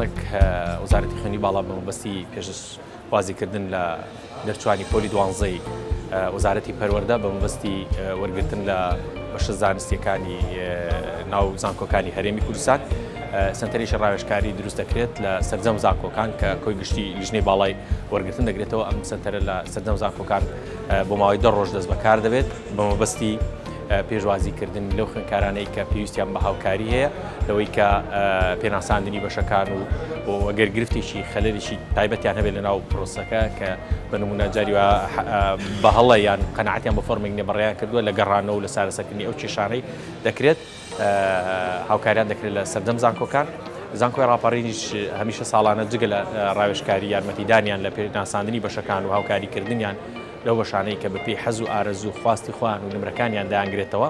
ساڵێک وەزارەتی خوێندنی باڵا بە مەبەستی پێشوازیکردن لە دەرچوانی پۆلی دوانزەی وەزارەتی پەروەردە بە مەبەستی وەرگرتن لە بەشە زانستیەکانی ناو زانکۆکانی هەرێمی کوردستان سنتەرێکی ڕاوێژکاری دروست دەکرێت لە سەرجەم زانکۆکان کە کۆی گشتی لیژنەی باڵای وەرگرتن دەگرێتەوە. ئەم سنتەرە لە سەرجەم زانکۆکان بۆ ماوەی 10 ڕۆژ دەست بەکار دەبێت بە مەبەستی پێشوازیکردن لەو خوێندکارانەی کە پێویستیان بە هاوکاری هەیە لەوەی کە پێناساندنی بەشەکان و ئەگەر گرفتێکی خەلەرێکی تایبەتیان هەبێت لە ناو پرۆسەکە کە بە نمونە جاری وا بە هەڵە یان قەناعەتیان بە فۆرمێک نیە بەڕێیان کردووە لە گەڕانەوە و لە چارەسەرکردنی ئەو کێشانەی دەکرێت هاوکاریان دەکرێت لە سەرجەم زانکۆکان. زانکۆی ڕاپەڕینیش هەمیشە ساڵانە جگە لە ڕاوێژکاری یارمەتیدانیان لە پێناساندنی بەشەکان و هاوکاریکردنیان لەو بەشانەی کە بەپێی حەز و ئارەزوو و خواستی خۆیان و نمرەکانیان دەیانگرێتەوە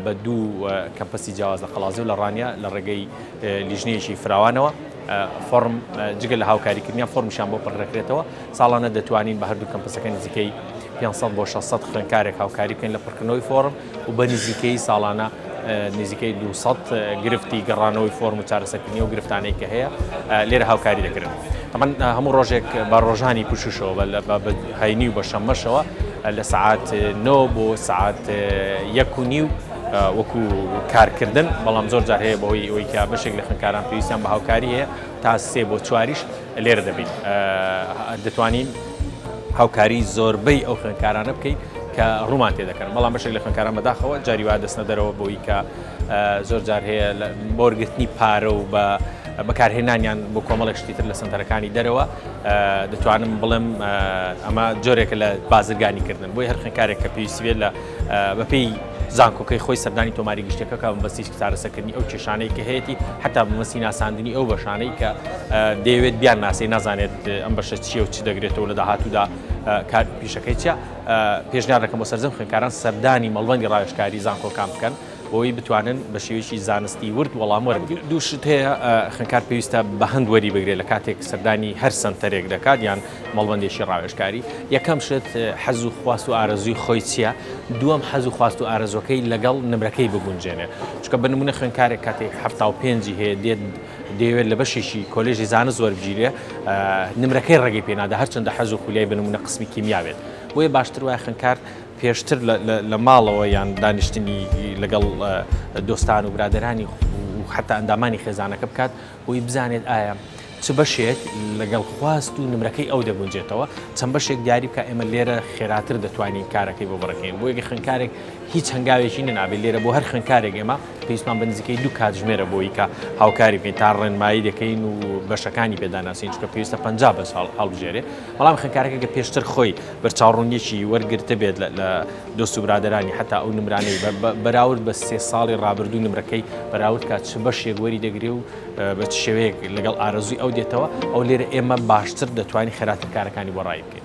بە دوو کەمپەسی جیاواز لە قەڵازێ و لە ڕانیە لە ڕێگەی لیژنەیەکی فراوانەوە فۆرم جگە لە هاوکاریکردنیان فۆرمیشیان بۆ پڕدەکرێتەوە. ساڵانە دەتوانین بە هەردوو کەمپەسەکە نزیکەی 500 بۆ 600 خوێندکارێک هاوکاری بکەین لە پڕکردنەوەی فۆرم و بە نزیکەیی ساڵانە نزیکەی 200 گرفتی گەڕانەوەی فۆرم و چارەسەرکردنی ئەو گرفتانەی کە هەیە لێرە هاوکاری دەکرێن. تەبعەن هەموو ڕۆژێک بە ڕۆژانی پشووشەوە بە هەینی و بە شەممەشەوە لە سەعات 9 بۆ سەعات یەک و نیو وەکو کارکردن، بەڵام زۆر جار هەیە بەهۆی ئەوەی کە بەشێک لە خوێندکاران پێویستیان بە هاوکاری هەیە تا سێ بۆ چواریش لێرە دەبین دەتوانین هاوکاری زۆربەی ئەو خوێندکارانە بکەین کە ڕوومان تێ دەکەن، بەڵام بەشێک لە خوێندکاران بەداخەوە جاری وا دەستنە دەرەوە بۆی کە زۆر جار هەیە بۆ وەرگرتنی پارە و بە بەکارهێنانیان بۆ کۆمەڵێک شتی تر لە سەنتەرەکانی دەرەوە دەتوانم بڵێم ئەمە جۆرێکە لە بازرگانی کردن بۆی هەر خوێندکارێک کە پێویستی بێت لە بەپێی زانکۆکەی خۆی سەردانی تۆماری گشتەکە کە مەبەستی چارەسەرکردنی ئەو کێشانەی کە هەیەی حتا مەبەستی ناساندنی ئەو بەشانەی کە دەیەوێت بیان ناسێ نازانێت ئەم بەشە چییە و چ دەگرێتەوە لە داهاتوودا کار پیشەکەی چیە پێشنیار دەکەم بۆ سەرجەم خوێندکاران سەردانی مەڵبەندی ڕاوێژکاری زانکۆکان بکەن بۆی بتوانن بە شێوەیەکی زانستی ورد وەڵام وەربگرن. دوو شت هەیە خوێندکار پێویستە بە هەند وەری بگرێت لە کاتێک سەردانی هەر سەنتەرێک دەکات یان مەڵبەندێکی ڕاوێژکاری، یەکەم شت حەز و خواست و ئارەزووی خۆی چییە، دووەم حەز و خواست و ئارەزووەکەی لەگەڵ نمرەکەی بگونجێنێ، چونکە بە نموونە خوێندکارێک کاتێک 75ی هەیە دێت دەیەوێت لە بەشێکی کۆلێژی زانست وەربگیرێ نمرەکەی ڕێگەی پێ نادا هەرچەندە حەز و خولیای بە نموونە قسمی کیمیا بێت، بۆیە باشتر وایە خوێندکار پێشتر لە ماڵەوە یان دانیشتنی لەگەڵ دۆستان و برادەرانی و حتا ئەندامانی خێزانەکە بکات بۆی بزانێت ئایا چ بەشێک لەگەڵ خواست و نمرەکەی ئەو دەگونجێتەوە چەند بەشێک دیاری بکە ئێمە لێرە خێراتر دەتوانین کارەکەی بۆ بڕکەین بۆ یەکە خوێندکارێک هیچ هەنگاوێکی نەنابێت لێرە بۆ هەر خوێندکارێک ئێمە پێویستمان بە نزیکەی دوو کاتژمێرە بۆی کە هاوکاری بکەین تا ڕێنمایی دەکەین و بەشەکانی پێداناسین چونکە پێویستە 50 بەش هەڵبژێرێ بەڵام خوێندکارەکە کە پێشتر خۆی بەرچاوڕوونیەکی وەرگرتبێت لە دۆست و برادەرانی حتا ئەو نمرانەی بەراورد بە سێ ساڵی ڕابردوو نمرەکەی بەراورد کات چ بەشێک وەری دەگرێ و بە چ شێوەیەک لەگەڵ ئارەزووی ئەو دێتەوە ئەو لێرە ئێمە باشتر دەتوانین خێراتر کارەکانی بۆ ڕایی بکەین.